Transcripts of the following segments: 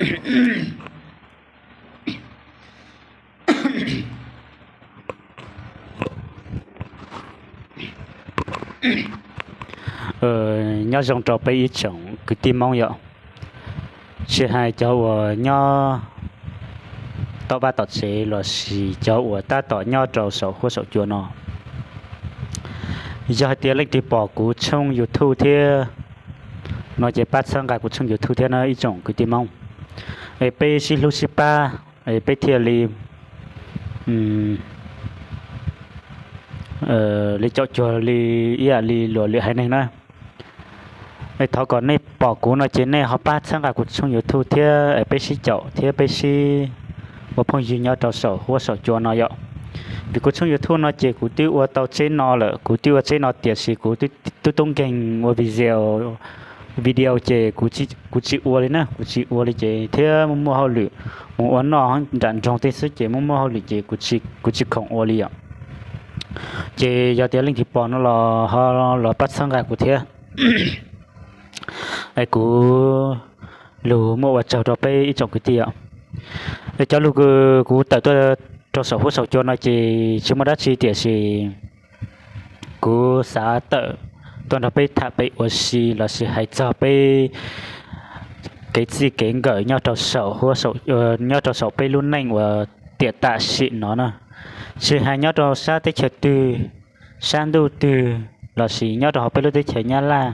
Nyob zoo rau peb ib tsoom kwv tij Hmoob yom, tsis hais cov uas nyob tom vaj tom tsev lossis cov uas tab tom nyob rau saum huab saum cua no. Yog hais tias leej twg pom kuv tshooj YouTube thiab no ces pab txhawb nqa kuv tshooj YouTube thiab na ib tsoom kwv tij Hmoob, es peb sib hlub sib pab, es peb thiaj li li caum cuag li ib yam li luag lwm haiv neeg na. Es thov kom nej pom kuv no ces nej ho pab txhawb nqa kuv tshooj YouTube thiab es peb sib caum thiab peb sib ua phooj ywg nyob rau saum huab saum cua no yom. Vim kuv tshooj YouTube no ces kuv twb ua tau tseb no lawm, kuv twb ua tseb no tiam sis kuv twb tub nkeeg ua video, video ces kuv tsis ua li na, kuv tsis ua li ces thiab muaj muaj hauj lwm mus ua noj nram nroog tej xwb ces muaj muaj hauj lwm ces kuv tsis khoom ua li yom. Ces yog tias leej twg pom no los ho los pab txhawb nqa kuv thiab. Es kuv lug muaj ua tsaug rau peb ib tsoom kwv tij os. Es cov lug kuv tawm tuaj rau saum huab saum cua no ces tsis muaj dab tsi tiam sis kuv xav tawm tuaj nrog peb tham pem ua si lossis hais txog peb kev txij kev nkawm nyob rau saum peb lub neej uas tiam tam sim no na, tsis hais nyob rau sab teb chaws twg, sab ntuj twg lossis nyob rau hauv peb lub teb chaws Nyab Laj.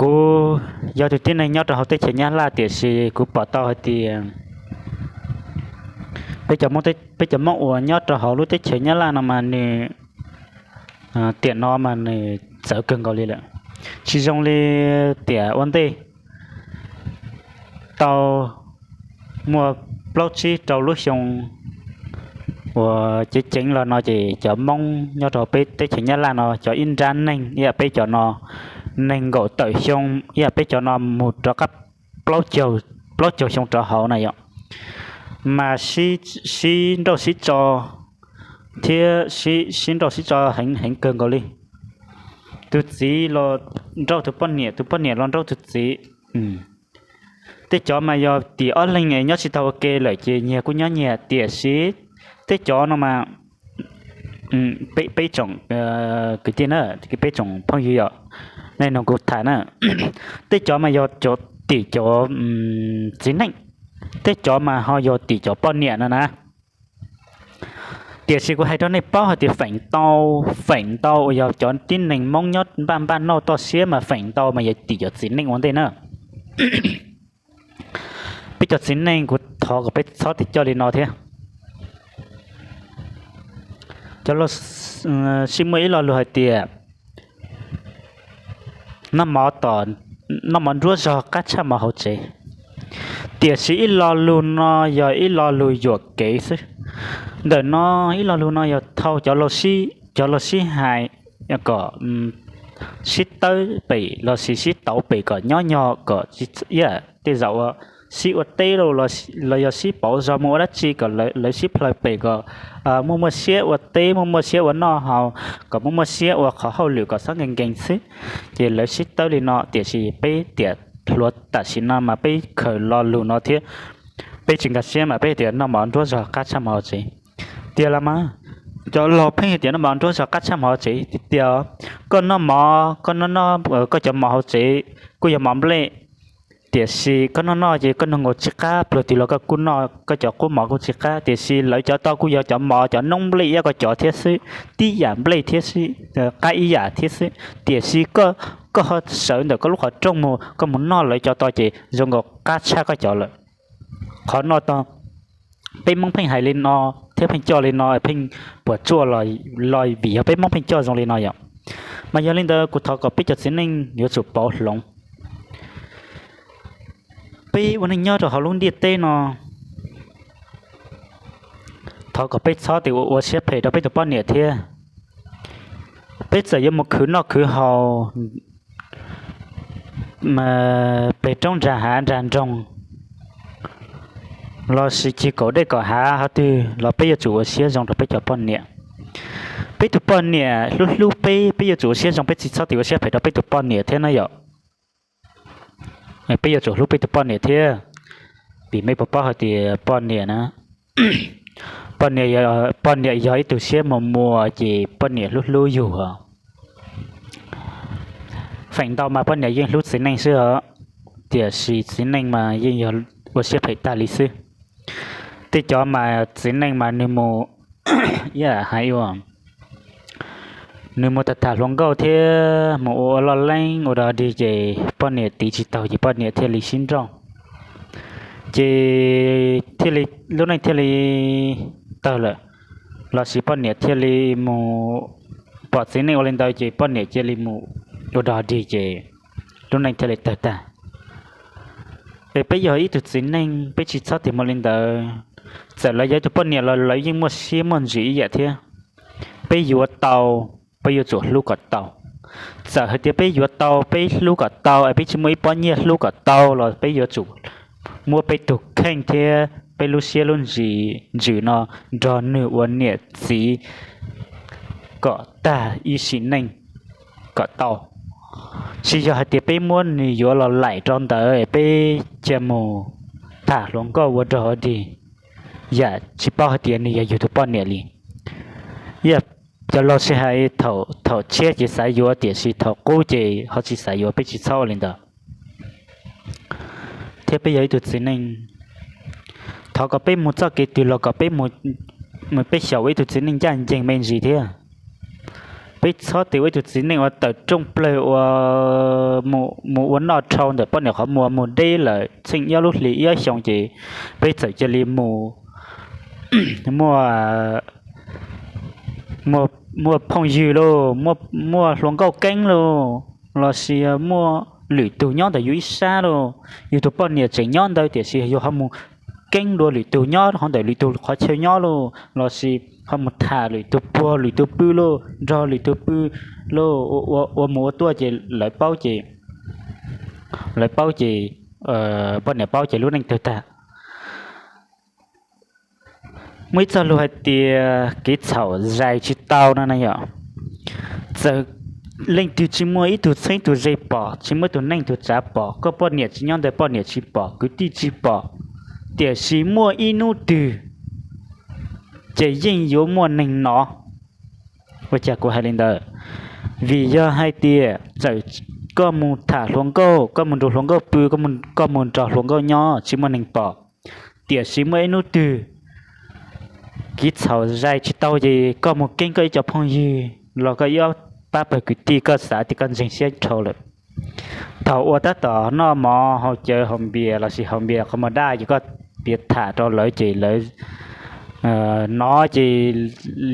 Kuv yog tus tib neeg nyob rau hauv teb chaws Nyab Laj tiam sis kuv pom tau hais tias peb cov Hmoob uas nyob rau hauv lub teb chaws Nyab Laj no mas nws tiam no mas nws txawv kawg nkaus li lawm, tsis zoo li tiam ua ntej. Tau muaj plaub tsib rau lub xyoo uas ceev ceev los no ces cov Hmoob nyob rau peb teb chaws Nyab Laj no cov ib nrab neeg ib yam peb cov no nees nkaum tawm xyoo ib yam peb cov no mus rov qab plaub caug xyoo rov hauv na yom, mas sib nrauj sib tso thiab sib nrauj sib tso heev heev kawg nkaus li. Tus txiv los nrauj tus poj niam, tus poj niam los nrauj tus txiv. Tej cov mas yog tim ob leeg nyob tsis tau ua ke lawm ces nyias kuj nyob nyias tiam sis tej cov no mas peb tsoom kwv tij na, peb tsoom phooj ywg yom, nej nug kuv tham na, tej cov mas yog cov tim cov txiv neej, tej cov mas ho yog tim cov poj niam no na. Tiam sis kuv hais rau nej paub hais tias feem ntau, feem ntau uas yog cov tib neeg Hmoob nyob npaj npaj noj toj siab mas feem ntau mas yog tim cov txiv neej ua ntej na. Peb cov txiv neej kuv thov kom peb txhob tim coj li no thiab. Cov sib muaj ib lo lus hais tias noj mov tom, noj mov nruab zog qab tshaj mov hauv tsev. Tiam sis ib lo lus no yog ib lo lus yuam kev xwb. Ntawm no ib lo lus no yog thau cov, cov laus sib hais kom sib tawb pem lossis sib tauv pem kom nyob nyog kom ib yam tej zaum ua sib ua teb los yog sib pauv zog mus ua dab tsi kom lawv sib plhaw pem kom muaj muaj siab ua teb, muaj muaj siab ua noj haus, kom muaj muaj siab ua qhov hauj lwm kom xob nkees nkees xwb. Ces lawv sib tawb li no tiam sis peb tiam hluas tam sim no mas peb khaws lo lus no thiab peb tsis nkag siab mas peb tias noj mov nruab zog qab tshaj mov hauv tsev. Tiag los mas, cov laus pheej hais tias noj mov nruab zog qab tshaj mov hauv tsev tiag tiag. Koj noj mov, koj noj, koj cov mov hauv tsev kuj yog mov nplej, tiam sis koj noj noj ces koj noj nkaus tsis qab, pluag twg los koj kuj noj, koj cov qub mov kuj tsis qab, tiam sis lawv cov tau kuj yog cov mov cov noob nplej ib yam koj cov thiab xwb, tib yam nplej thiab xwb, qab ib yam thiab xwb, tiam sis koj ho sawv ntawm koj lub qhov rooj mus koj mus noj lawv cov tau ces zoo nkaus qab tshaj koj cov lawm. Qhov no tau peb Hmoob pheej hais li no thiab pheej coj li no pheej puas tsuaj los vim yog peb Hmoob pheej coj zoo li no yom. Mas yog li ntawd kuv thov kom peb cov txiv neej yuav tsum pauv hloov. Peb ua neej nyob rau hauv lub ntiaj teb no, thov kom peb txhob tias ua siab phem rau peb tus poj niam thiab. Peb txawm yuav mus khwv noj khwv haus pem roob nrag hav nrag nroog lossis cig kaum dej kaum hav qhov twg los peb yuav tsum ua siab zoo rau peb cov poj niam. Peb tus poj niam hlub hlub peb, peb yuav tsum ua siab zoo, peb tsis txhob tias ua siab phem rau peb tus poj niam thiab na yom. Peb yuav tsum hlub peb tus poj niam thiab, vim mej puas paub hais tias poj niam na, poj niam, poj niam yog ib tug siab muag muas ces poj niam hlub hlub yug os. Feem ntau mas poj niam yeej hlub txiv neej xwb os, tiam sis txiv neej mas yeej yog ua siab phem tag li xwb. Tej cov mas txiv neej mas nws mus, ib yam hais ua nws mus tham tham hluas nkauj thiab mus ua ua loj leeb ua dog dig ces poj niam tiv tsis taus ces poj niam thiaj li sib nrauj, ces thiaj li, lub neej thiaj li tawg lawm, lossis poj niam thiaj li mus pom txiv neej ua li ntawd ces poj niam cia li mus ua dog dig ces lub neej thiaj li tawg tag. Es peb yog ib tug txiv neej peb tsis txhob tig mus li ntawd. Txawm lawv yog ib tug poj niam los lawv yeej muaj siab muaj ntsws ib yam thiab. Peb yuav tau, peb yuav tsum hlub kom tau. Txawm hais tias peb yuav tau, peb hlub kom tau es peb tsis muaj ib pob nyiaj hlub kom tau los peb yuav tsum muab peb tus kheej thiab peb lub siab lub ntsws, ntsws no nrog nws ua niam txiv kom tag ib sim neej kom tau. Tsis yog hais tias peb muab nws yuav los laim rau ntawd peb cia mus tham hluas nkauj ua dog dig, yam tsis paub hais tias nws yog yus tus poj niam li. Yog cov laus sib hais, thaum tshiab ces xav yuav tiam sis thaum qub ces ho tsis xav yuav, peb tsis txhob ua li ntawd. Thiab peb yog ib tug txiv neej, thov kom peb mus txoj kev twg los kom peb mus, peb xyaum ua ib tug txiv neej ncaj ncees me ntsis thiab. Peb txhob tig ua ib tug txiv neej uas tawm rooj plawg ua, mus ua noj rhau ntawm poj niam qhov muag mus deb lawm txheej ob lub hlis ib ob xyoos ces peb txawm cia li mus muaj, muaj phooj ywg lauj, muaj hluas nkauj keeb lauj, lossis muaj lwm tus nyob ntawm yus ib sab lauj. Yus tus poj niam tseem nyob ntawd tiam sis yus ho mus keeb dua lwm tus nyob hauv ntawm lwm tus qhov chaw nyob lauj, lossis ho mus tham lwm tus puag lwm tus pw lauj, nrog lwm tus pw lauj, ua mus ua tuaj ces lawv paub ces, lawv paub ces, poj niam paub ces lub neej tawg tag. Muaj ib txoj lus hais tias kev txhaum zais tsis tau no na yom. Txawm leej twg tsis muaj ib tug txheeb tug ze pom, tsis muaj ib tug neej tug tsav pom, koj poj niam tsis nyob ntawd poj niam tsis pom, kwv tij tsis pom, tiam sis muaj ib hnub twg ces yeej yuav muaj neeg hnov. Ua cas kuv hais li ntawd? Vim yog hais tias txawm koj mus tham hluas nkauj, koj mus nrog hluas nkauj pw, koj mus nrog hluas nkauj nyob tsis muaj neeg pom, tiam sis muaj ib hnub twg kev txhaum zais tsis tau ces koj mus keeb koj ib co phooj ywg los koj ib ob pab pawg kwv tij koj xav tias koj ntseeg siab dhau lawm. Thaum uas tab tom noj mov haus cawv haus npias lossis haus npias qhov muag daj ces koj piav tham rau lawv ces lawv hnov ces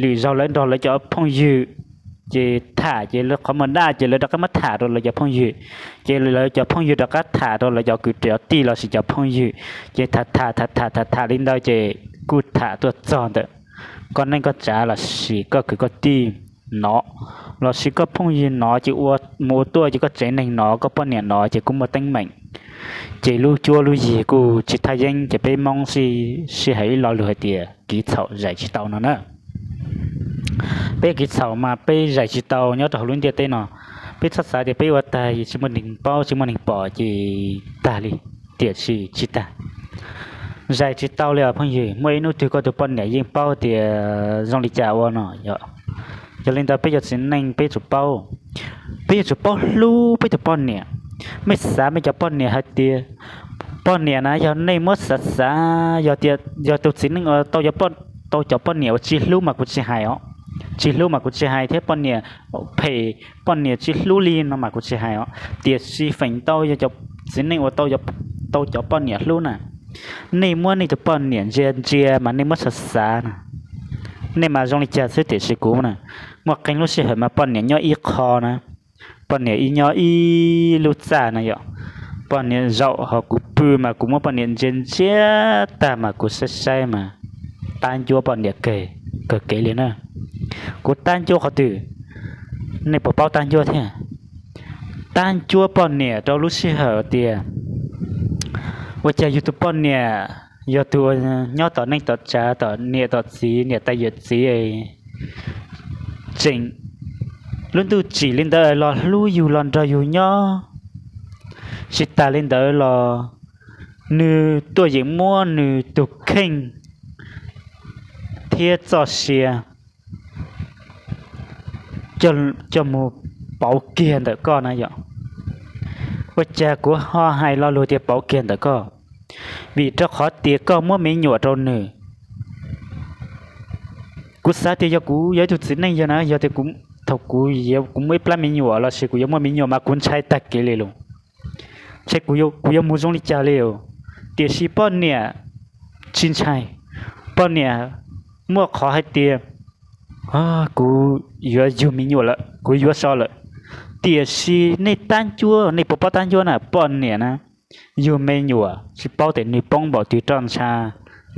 lwm zaug lawv nrog lawv cov phooj ywg ces tham ces lawv qhov muag daj ces lawv rov qab muab tham rau lawv cov phooj ywg, ces lawv cov phooj ywg rov qab tham rau lawv cov kwv cov tij lossis cov phooj ywg, ces tham tham tham tham tham tham li ntawd ces kuj tham tuaj txog ntawm koj neej koj tsav lossis koj kwv koj tij hnov, lossis koj phooj ywg hnov ces mus ua tuaj ces koj tsev neeg hnov, koj poj niam hnov ces kuj muaj teeb meem. Ces lub cuab lub yig kuj tsis thaj yeeb ces peb Hmoob sib hais ib lo lus hais tias kev txhaum zais tsis tau no na. Peb kev txhaum mas peb zais tsis tau nyob rau hauv lub ntiaj teb no. Peb txhob xav tias peb ua tag tsis muaj neeg paub tsis muaj neeg pom ces tag li, tiam sis tsis tag. Zais tsis tau li os phooj ywg, muaj ib hnub twg koj tus poj niam yeej paub tias zoo li cas ua no. Yog li ntawd peb cov txiv neej peb yuav tsum paub, peb yuav tsum paub hlub peb tus poj niam. Mej xav mej cov poj niam hais tias, poj niam na yog nej muab xav xav, yog tias yog tus txiv neej uas tau cov poj niam uas tsis hlub mas kuv tsis hais os, tsis hlub mas kuv tsis hais thiab poj niam phem, poj niam tsis hlub li no mas kuv tsis hais os, tiam sis feem ntau yog cov txiv neej uas tau cov poj niam hlub na, nej muab nej tus poj niam ntsia ntsia mas nej muab xav xav na, nej mas zoo li cas xwb tiam sis kuv na, muaj qee lub sij hawm mas poj niam nyob ib qho na, poj niam ib nyob ib lub txaj na yom, poj niam zaum ho kuv pw mas kuv muab poj niam ntsia ntsia tag mas kuv saib saib mas tab ncuab poj niam kawg kev li na. Kuv tab ncuab qhov twg? Nej puas paub tab ncuab thiab? Tab ncuab poj niam rau lub sij hawm tias ua cas yus tus poj niam yog tus nyob tom neej tom tsav tom niam tom txiv niam tais yawm txiv tseem lub ntuj tsim li ntawd los hlub yus los nrog yus nyob, Tsis tas li ntawd los nws tuaj yeem muab nws tus kheej thiab txoj sia coj mus pauv kiag ntawm koj na yom. Ua cas kuv ho hais lo lus tias pauv kiag ntawm koj? Vim rau qhov tias koj muab me nyuam rau nws. Kuv xav tias yog kuv yog ib tug txiv neej yog na, yog tias thaum kuv, kuv muaj ib plab me nyuam lossis kuv yuav muaj me nyuam mas kuv ntshai tag kev li lus, ntshe kuv yuav mus zoo li cas li. Tiam sis poj niam tsis ntshai, poj niam muaj qhov hais tias kuv yuav yug me nyuam lawm, kuv yuav so lawm. Tiam sis nej tab ncuab, nej puas paub tab ncuab na, poj niam na, yug me nyuam tsis paub tias nws poob npaum twg roj ntsha,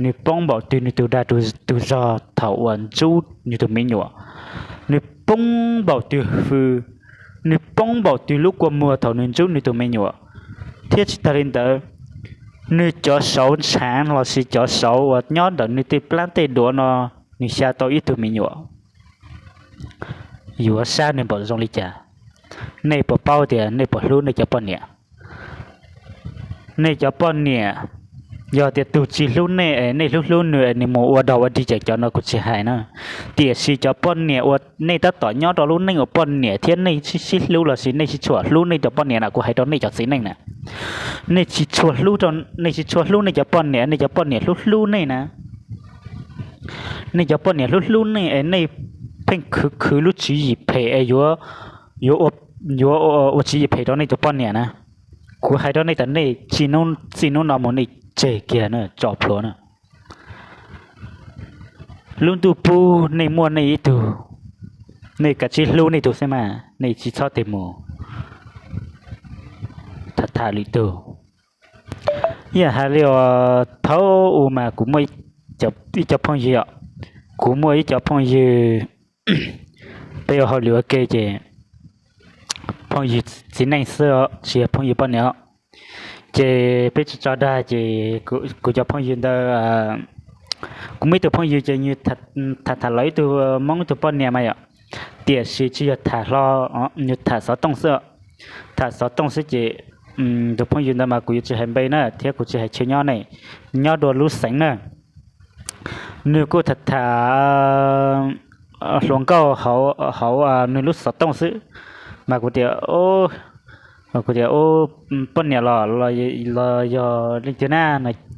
nws poob npaum twg nws tus dag tus zog thaum uas ntsub nws tus me nyuam, nws poob npaum twg hws, nws poob npaum twg lub kua muag thaum nws ntsub nws tus me nyuam. Thiab tsis tas li ntawd, nws cov saud ntshaav lossis cov saud uas nyob ntawm nws tej plab tej duav no, nws xya tau ib tug me nyuam. Yuav sab nws npaum zoo li cas? Nej puas paub tias nej puas hlub nej cov poj niam? Nej cov poj niam, yog tias tus tsis hlub nej es nej hlub hlub nws es nws mus ua dog ua dig ces cov no kuv tsis hais na. Tiam sis cov poj niam uas nej tab tom nyob rau lub neej uas poj niam thiab nej sib hlub lossis nej tsis tshua hlub nej cov poj niam na, kuv hais rau nej cov txiv neej na, nej tsis tshua hlub, nej tsis tshua hlub nej cov poj niam, nej cov poj niam hlub hlub nej na. Nej cov poj niam hlub hlub nej es nej pheej khwv khwv lub tswv yim phem es yuav, yuav ua tswv yim phem rau nej tus poj niam na. Kuv hais rau nej tias nej txij hnub no mus nej tseg kiag na, tso plhuav na. Lub ntuj pub nej muaj nej ib tug, nej kav tsij hlub nej tug xwb mas nej tsis txhob tes mus tham tham lwm tug. Ib yam hais li os, thaum ub mas kuv muaj ib co phooj ywg os, kuv muaj ib co phooj ywg, peb ua hauj lwm ua ke ces phooj ywg txiv neej xwb os, tsis yog phooj ywg poj niam os. Ces peb tso tso dag ces kuv cov phooj ywg ntawd, kuv muaj ib tug phooj ywg ces nws tham tham lawv ib tug Hmoob ib tug poj niam mas yom, tiam sis tsis yog tham hlo, nws tham xov tooj xwb. Tham xov tooj xwb ces tus phooj ywg ntawd mas kuv yuav tsis hais npe na thiab kuv tsis hais chaw nyob ne, nyob dua lub xeev na. Nws kuj tham tham hluas nkauj hauv nws lub xov tooj xwb, mas kuv tias, kuv tias, poj niam los los yog leej twg na?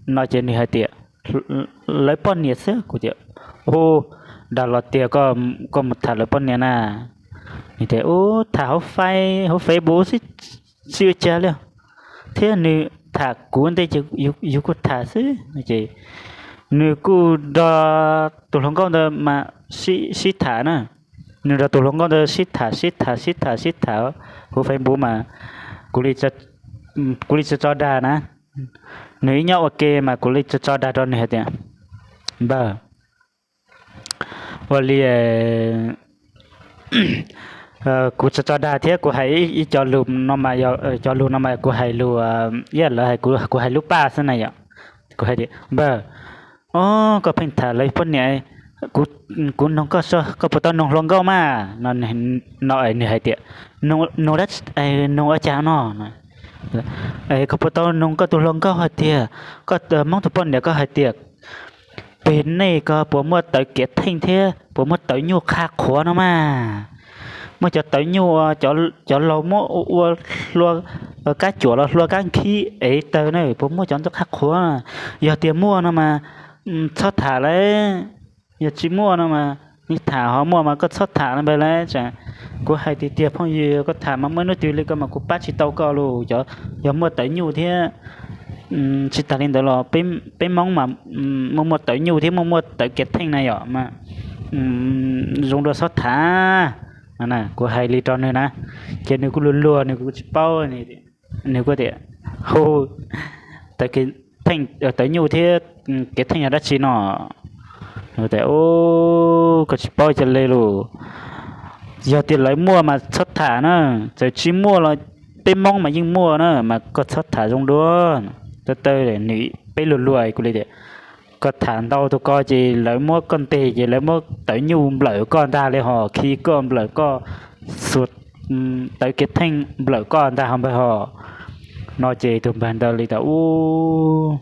No ces nws hais tias, lawv poj niam xwb. Kuv tias, u, dag los tiag, koj mus tham lawv poj niam na? Nws tias, u, tham hauv Face, hauv Facebook xwb, tsis ua cas li. Thiab nws tham kuv ntej ces yus kuj tham xwb. Ces nws kuj nrog tus hluas nkauj ntawd mas sib tham na. Nws nrog tus hluas nkauj ntawd sib tham sib tham sib tham sib tham hauv Facebook mas kuv li tso tso dag na. Nws ib nyob ua ke mas kuv li tso tso dag rau nws hais tias, npawg, ua li kuv tso tso dag thiab kuv hais ib co lus no mas, cov lus no mas kuv hais lus, ib yam lawv hais kuv hais lub paj xwb na yom. Kuv hais tias, npawg, o, koj pheej tham lawv poj niam, kuv noog koj, koj puas tau noog hluas nkauj mas? No es nws hais tias, noog, noog ua cas no? Koj puas tau noog koj tus hluas nkauj hais tias, koj Hmoob tus poj niam koj hais tias, pem nej ko puas muaj tawv kiav theej thiab puas muaj tawv nyuj qha qhuav no mas? Muaj cov tawv nyuj, cov laus muab ua hlua, kab cuam los hlua kab nkhib ev tawg na, puas muaj cov ntawd qha qhuav? Yog tias muaj no mas txhob tham lawm. Yog tsis muaj no mas, tham ho muaj mas koj txhob tham no npawg lawm. Kuv hais tiag tiag phooj ywg, koj tham mas muaj ib hnub twg li ko mas kuv pab tsis tau koj los. Yog muaj tawv nyuj thiab, tsis tas li ntawd los peb Hmoob mas muaj muaj tawv nyuj thiab muaj muaj tawv kiav theej na yom, zoo dua txhob tham. Kuv hais li rau nws na, ces nws kuj luag luag, nws kuj tsis paub. Nws kuj tias, hu, tawv nyuj thiab kiav theej yog dab tsi no? Tias, koj tsis paub ca le los? Yog tias lawv muaj mas txhob tham na, txawm tsis muaj los peb Hmoob mas yeej muaj na, mas koj txhob tham zoo dua. Tawv tawv, nws peb luag luag, kuv li tias, koj tham ntau tus ko ces lawv muab koj ntes ces lawv muab tawv nyuj nplawm koj ntag li hos, khi koj nplawm koj, xuas tawv kiav theej nplawm koj ntag hos npawg hos. No ces tus npawg ntawd li tas, Ub,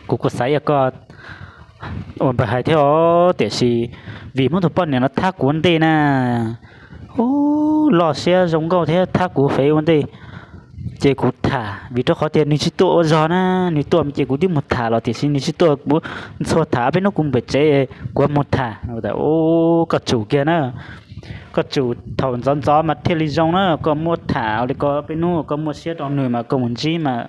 kuv kuj xav yog koj uas npawg hais thiab os, tiam sis vim muab tus poj niam no thab kuv ua ntej na, ub, loj siab zoo nkauj thiab thab kuv fev ua ntej. Ces kuv tham, vim rau qhov tias nws tsis tuaj ua zog na, nws tuaj ces kuv twb mus tham los tiam sis nws tsis tuaj, kuv ntxhua tham, peb hnub kuv npam tsev kuv mus tham. Ub, koj tsum kiag na, koj tsum thaum ntxov ntxov mas thiaj li zoo na, koj muab tham li ko, peb hnub koj muaj siab rau nws mas koj mus ntsib mas,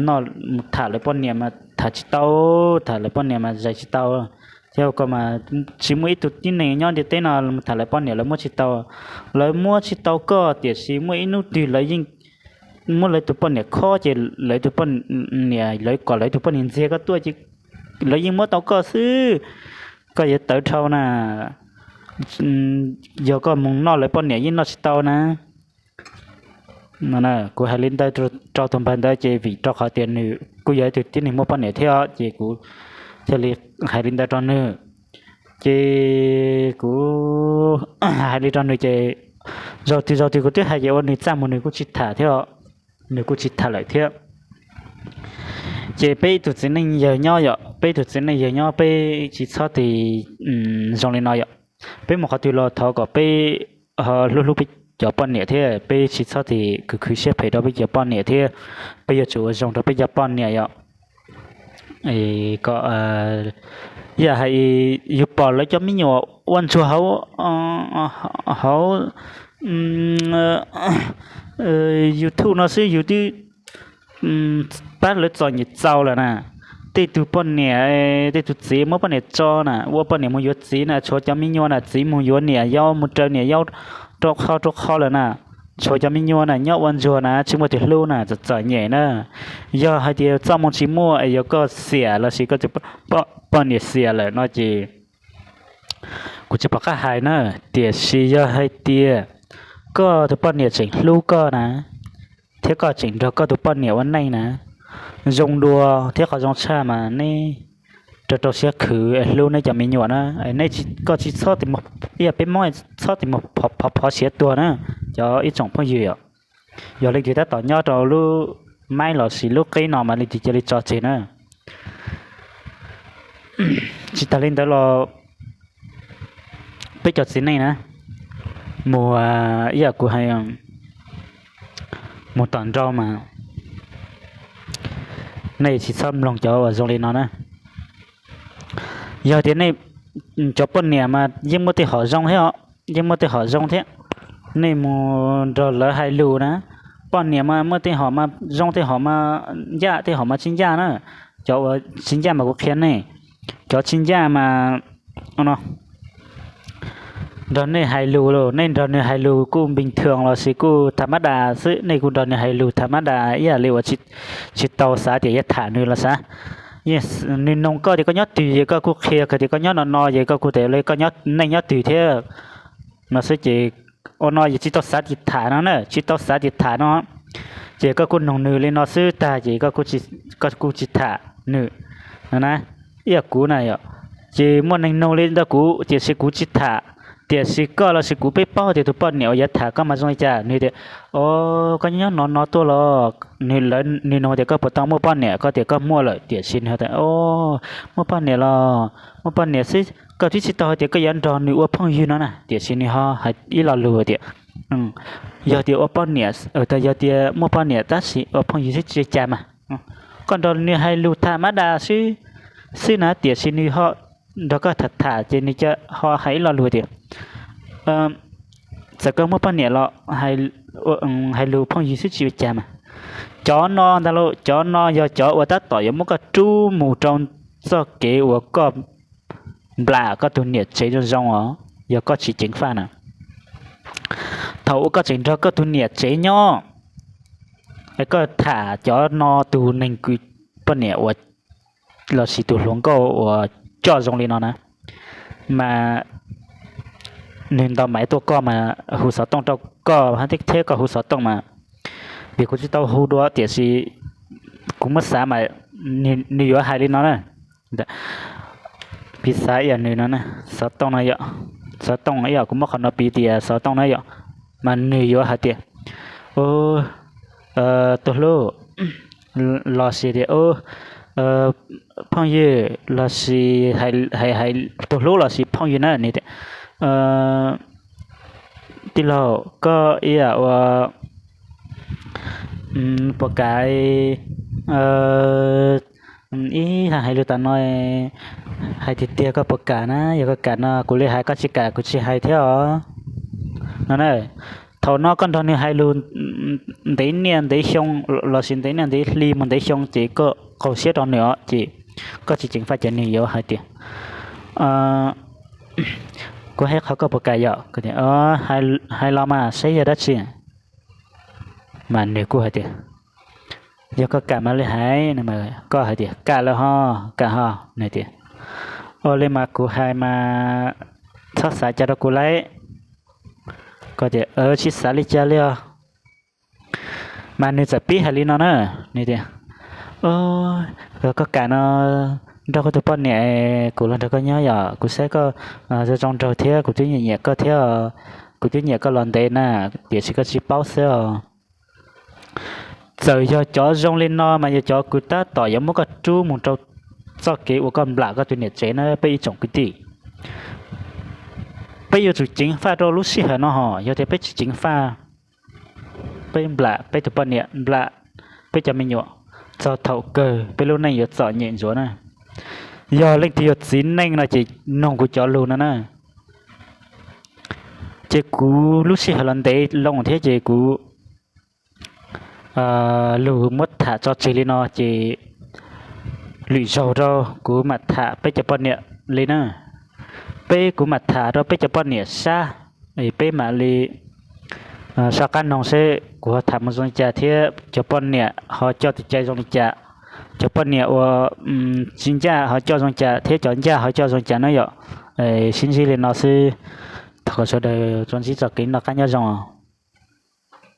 noj mus tham lawv poj niam mas tham tsis tau, tham lawv poj niam mas zais tsis tau. Thiab koj mas tsis muaj ib tug tib neeg nyob ntiaj teb no mus tham lawv poj niam lawv muab tsis tau. Lawv muab tsis tau koj, tiam sis muaj ib hnub twg lawv yeej muab lawv tus poj niam khob ces lawv tus poj niam, lawv kom lawv tus poj niam ntxias koj tuaj ces lawv yeej muab tau koj xwb. Koj yuav tawv dhau na, yog koj mus noj lawv poj niam yeej noj tsis tau na. Kuv hais li ntawd rau tus npawg ntawd ces vim rau qhov tias nws kuj yog ib tug tib neeg muaj poj niam thiab ces kuv thiaj li hais li ntawd rau nws. Ces kuv hais li rau nws ces zaum twg zaum twg kuv twb hais ces ua nws txaj muag nws kuj tsis tham thiab, nws kuj tsis tham lawm thiab. Ces peb ib tug txiv neej yawg nyob yom, peb ib tug txiv neej yawg nyob peb tsis txhob tis zoo li no yom. Peb mus qhov twg los thov kom peb ho hlub hlub peb cov poj niam thiab peb tsis txhob tis khwv khwv siab phem rau peb cov poj niam thiab peb yuav tsum ua zoo rau peb cov poj niam yom. Kom yam hais yus pom lawv cov me nyuam ua ntsuag hauv, hauv YouTube no xwb yus twb pab lawv txom nyem txaus lawm na. Tej tug poj niam, tej tug txiv muab poj niam tso na, ua poj niam mus yuav txiv na, tshuav cov me nyuam na, txiv mus yuav niam yau mus raws niam yau rau qhov rau qhov lawm na. Tshuav cov me nyuam na nyob ua ntsuag na tsis muaj tus hlub na, txom txom nyem na. Yog hais tias txoj moo tsis muaj es yog koj xiam lossis koj tus poj niam xiam lawm no ces kuv tsis pom qab hais na. Tiam sis yog hais tias koj tus poj niam tseem hlub koj na, thiab koj tseem nrog koj tus poj niam ua neej na, zoo dua thiab qhov zoo tshaj mas neb rau rau siab khwv hlub neb cov me nyuam na. Nej, koj tsis txhob, ib yam peb Hmoob txhob tis mus phov phov siav tuag na, cov ib tsoom phooj ywg yom. Yog leej twg tab tom nyob rau lub maib lossis lub qeb no mas leej twg cia li tso tseg na. Tsis tas li ntawd los peb cov txiv neej na, mus, ib yam kuv hais, mus tom nrau mas nej tsis txhob mloog cov uas zoo li no na. Yog tias nej cov poj niam mas yeej muaj tej hom zoo thiab os, yeej muaj tej hom zoo thiab. Nej mus nrog lawv hais lus na, poj niam mas muaj tej hom mas zoo, tej hom mas ncaj, tej hom mas tsis ncaj na. Cov uas tsis ncaj mas kuv qhia nej, cov tsis ncaj mas no, nrog nej hais lus, nej nrog nws hais lus kuj npis thwm lossis kuj tham mab das xwb, nej kuj nrog nws hais lus tham mab das ib yam li uas tsis tau xav tias yuav tham nws los xav. Nws noog koj tias koj nyob twg ces koj kuj qhia tias koj nyob no no ces koj kuj tias li koj, nej nyob twg thiab no xwb ces ua no yog tsis tau xav tias tham no na, tsis tau xav tias tham no. Ces koj kuj noog nws li no xwb tag ces koj kuj tsis tham nws no na. Ib yam kuv na yom, ces muaj neeg noog li ntawd kuv tiam sis kuv tsis tham, tiam sis koj lossis kuv peb paub tias tus poj niam uas yuav tham koj mas zoo li cas. Nws tias, o, koj nyob no no tuaj los, nws noog tias koj puas tau muaj poj niam, koj tias koj muaj lawm tiam sis nws tias, o, muaj poj niam los, muaj poj niam xwb, koj twb tsis tau hais tias koj yuav nrog nws ua phooj ywg no na, tiam sis nws ho hais ib lo lus tias, yog tias ua poj niam, yog tias muaj poj niam tab sis ua phooj ywg xwb tsis ua cas mas. Koj nrog nws hais lus tham mab das xwb, xwb na, tiam sis nws ho nrog koj tham tham ces nws ho hais ib lo lus tias, txawm koj muaj poj niam los hais lus phooj ywg xwb tsis ua cas mas. Cov no ntag lauj, cov no yog cov uas tab tom yuav muab koj rub mus rau txoj kev uas koj nplam koj tus niam tsev zoo zoo os, yog koj tsis ceev faj na. Thaum uas koj tseem nrog koj tus niam tsev nyob, koj tham cov no, tus neeg kws poj niam uas lossis tus hluas nkauj uas coj zoo li no na, mas nws ntaus maiv tuaj koj mas hu xov tooj rau koj thiab koj hu xov tooj mas, vim kuv tsis tau hu dua tiam sis kuv muab xav mas nws yuav hais li no na. Piv xav ib yam nws no, xov tooj no yom, xov tooj ib yam kuv muab qhov no piv tias xov tooj na yom, mas nws yuav hais tias, tus hlub, lossis tias phooj ywg, lossis hais, hais tus hlub lossis phooj ywg na, nws tias tij laug, koj ib yam ua puas kam ib hais lus tas no, hais tiag tiag koj puas kam na, yog koj kam no kuv li hais, koj tsis kam kuv tsis hais thiab os. No na, thaum no koj nrog nws hais lus ntev niaj ntev xyoo lossis ntev niaj ntev hli mus ntev xyoo ces koj qaug siab rau nws os, ces koj tsis ceev faj ces nws yuav hais tias kuv hais qhov koj puas kam yom, hais los mas saib yog dab tsi. Mas nws kuj hais tias yog koj kam mas li hais, koj hais tias kam lawm ho, kam ho, nws tias ua li mas kuv hais mas txhob xav cas rau kuv lauj. Koj tias tsis xav li cas li os. Mas nws txawm pib hais li no na, nws tias koj kam no nrog koj tus poj niam, kuv los nrog koj nyob yom, kuv saib koj zoo zoo nraug thiab kuv twb nyiam nyiam koj thiab, kuv twb nyiam koj los ntev na, tiam sis koj tsis paub xwb os. Txawm yog cov zoo li no mas yog cov kws tab tom yuav muab koj rub mus rau txoj kev uas koj nplam koj tus niam tsev na peb ib tsoom kwv tij. Peb yuav tsum ceev faj rau lub sij hawm no hos, yog tias peb tsis ceev faj, peb nplam peb tus poj niam, nplam peb cov me nyuam, txog thaum kawg peb lub neej yuav txom nyem ntsuav na. Yog leej twg yog txiv neej no ces noog kuv cov lus no na. Ces kuv lub sij hawm los ntev loo thiab ces kuv lus muab tham tso tseg li no ces lwm zaug rau kuv mam tham peb cov poj niam li na. Peb kuv mam tham rau peb cov poj niam sab, peb mam li soj qab noog seb kuv ho tham mus zoo li cas thiab cov poj niam ho coj tus cai zoo li cas, cov poj niam uas tsis ncaj ho coj zoo li cas thiab cov ncaj ho coj zoo li cas na yom. Sib ntsib li no xwb, thov kom sawv daws tsuas ntsib txoj kev noj qab nyob zoo.